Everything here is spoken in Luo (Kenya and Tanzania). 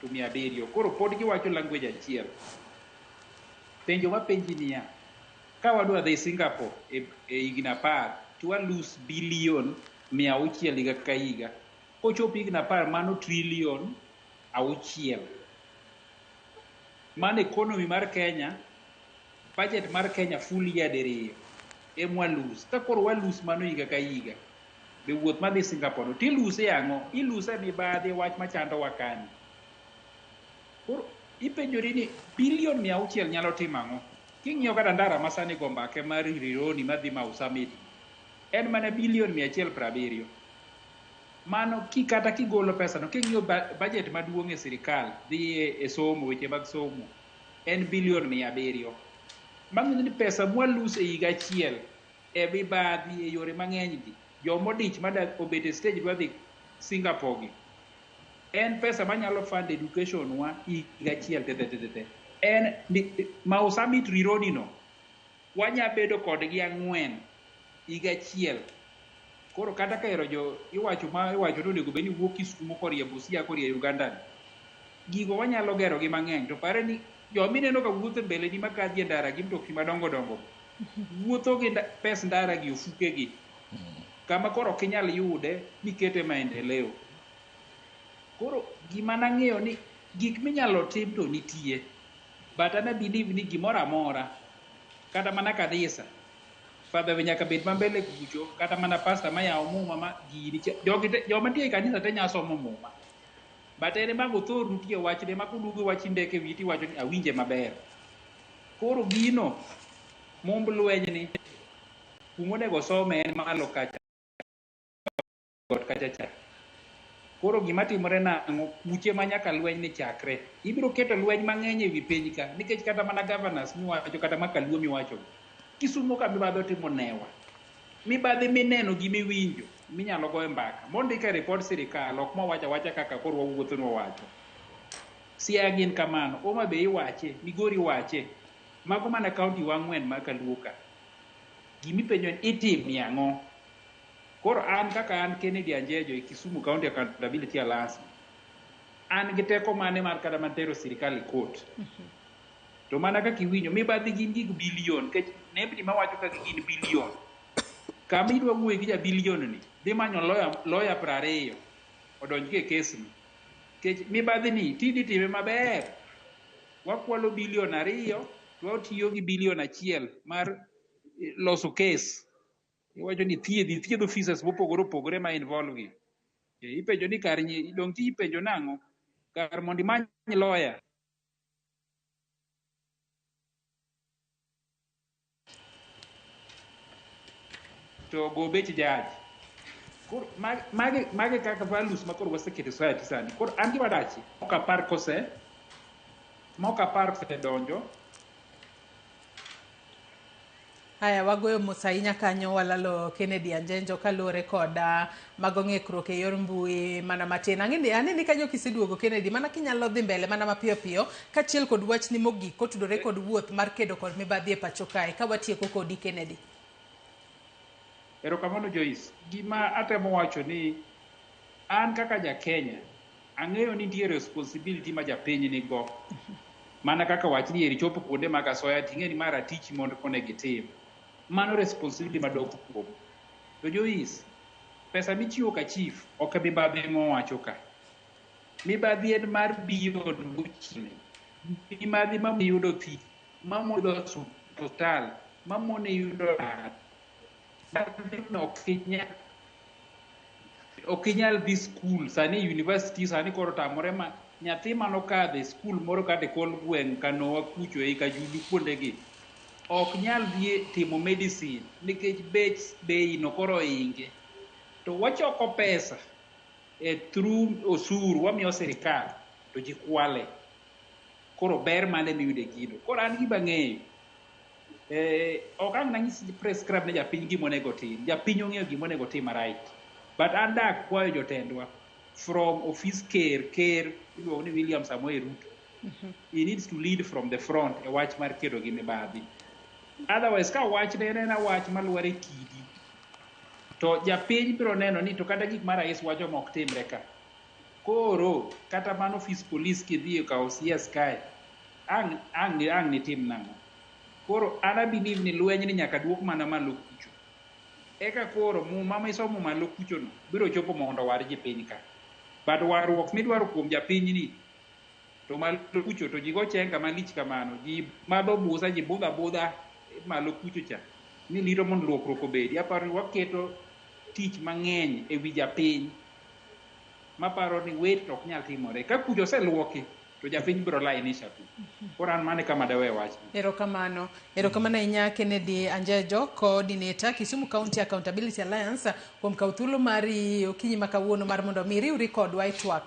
to 700. Koro pod giwacho language achiel. Penjo mapenji niya, ka wadwa dhi Singapore e higni 10 to wa lose bilion 600 higa ka higa. Kochopo higni 10 mano trilion 6. Mano economy mar Kenya, budget mar Kenya full year diriyo emwa lose. Ka koro wa lose mano higa ka higa, be wuoth madhi Singapore no tiluse ang'o? Iluse mibadhi wach machandowa kani. Koro ipenjori ni bilion 600 nyalo timo ang'o? King'iyo kata ndara ma sani go mbake mar Rironi madhi Mau Summit, en mana bilion 170. Mano ki kata kigolo pesa no, king'iyo budget maduong' e sirikal dhi e somo, weche mag somo, en bilion 700. Manyiso ni pesa mwalose e higa achiel e mibadhi e yore mang'eny gi, jomodich mada obet e stage dwa dhi Singapore gi, en pesa manyalo fund education wa higa achiel te te te te. En Mau Summit Rironi no, wanya bedo kodgi 4 higa achiel. Koro kata ka ero jo iwacho ma iwacho ni onego bed ni wuok Kisumu korie Busia korie Uganda ni. Gigo wanyalo gero gi mang'eny to pare ni jomineno ka wuotho e mbele ni makadhi e ndara gi mtokni madongo dongo wuotho gi pes ndara gi ofuke gi kama koro ok inyal yude nikete maendeleo. Koro gima nang'eyo ni gik minyalo tim to nitie, but an I believe ni gimoro amora kata mana kanisa Father be nyaka bed mambele kucho, kata mana pastor mayawo muma ma gini jogi te, joma nitie e kanisa te nya somo muma. But en ema gothor nitie wachne ma koduogo wach ndeke wiyi tiwacho ni awinje maber. Koro gino mumb lweny ni kumonego some en malo kacha got kacha cha. Koro gima timore nang'o kuche ma nyaka lweny ni chakre. Ibiro keto lweny mang'eny ewi piny ka nikech kata mana governors miwacho kata makaluo miwacho. Kisumo ka mibadhi otimo newa. Mibadhi mineno gi miwinjo minyalo goye mbaka. Mondik e report sirikal ok mawacho awacha kaka koro wawuotho ni wawacho. Siaya gin kamano, Homa Bay iwache, Migori iwache. Mago mana county wa 4 ma kaluo ka. Gimipenjo en itimie ang'o? Koro an kaka an Kennedy Anjejo e Kisumu County Accountability Alliance, an gi teko mane mar kata mana tero sirikal e court. To mana kaka iwinjo, mibadhi gin gik bilion, nikech nembni mawacho kaka gin bilion. Kama idwa wuoyo gi ja bilion ni, dhi manyo lawyer 20 odonj e kes ni. Nikech mibadhi ni tidi time maber. Wakwalo bilion 2, to watiyo gi bilion 1 mar loso kes. Iwacho ni thiedhi, thiedho officers mopogore opogore ma involve gi. Ipenjo ni kar dong' ti ipenjo nang'o? Kar mondo imany lawyer. To go bech judge. Koro magi kaka values ma koro waseketo e society sani. Koro an gima dachi, mok apar kose, mok apar kosedonjo. Haya, wagoyo mos ahinya kanyo walalo Kennedy Anjenjo kaluwore kod mago ng'ikruok e yor mbui mana matin. Aneni kanyo kiseduogo Kennedy, mana kinyalo dhi mbele mana mapiyo piyo kaachiel kod wachni mogik kotudore kod wuoth mar kedo kod mibadhi e pacho kae. Ka watieko kodi Kennedy. Erokamano Joyce. Gima atemo wacho ni an kaka ja Kenya ang'eyo ni nitie responsibility ma japiny nigo. Mana kaka wach ni eri chopo kuonde mag asoya ting'e ni mar atichi mondo onego itim. Mano responsibility madok kuom. To Joyce, pesa michiwo ka chief ok mibadhi mowacho ka. Mibadhi en mar beyond mochine. Mibadhi ma yudo thieth, ma yudo osiptal, ma mone yudo yath. Ok inyal dhi skul sani university sani koro tamore ma nyathi manokadho e skul moro kata e kor gweng' Kanowa kucho ei Kajulu kuondegi ok nyal dhi timo medicine nikech bech bei no koro ohinge. To wachoko pesa e through osuru wamiyo sirikal to ji kwale. Koro ber mane miyudo e gino. Koro an gima ang'eyo, ok ang' nanyis prescribe ne japiny gima onego otim. Japiny ong'eyo gima onego otim right. But an dak kwayo jotendwa from office ker iluongo ni William Samoei Ruto. He needs to lead from the front e wach mar kedo gi mibadhi. Otherwise ka wach ne en wach maluwore kidi, to japiny biro neno ni to kata gik ma rais wacho mok timre ka. Koro kata mano office police kidhi e kawo CS kae, ang' nitim nang'o? Koro an a believe ni lweny ni nyaka duok mana malo kucho. Eka koro muma misomo malo kucho no biro chopo mondo owar ji piny ka. But warruok midwaro kuom japiny ni to malo kucho to ji go chenga malich kamano. Ji madho busa, ji budho abudha malo kucho cha. Ni rito mondo luokruok obedi. Aparo ni waketo tich mang'eny e wi japiny. Maparo ni wait to ok nyal timore. Ka kucho oseluoki to japiny biro lainisha tu. Koro an mano e kama dawe wachni. Erokamano. Erokamano ahinya Kennedy Anjejo, coordinator Kisumu County Accountability Alliance, kuom kawo thuolo mari okinyi ma kawuono mar mondo mi iriwri kodwa e twak.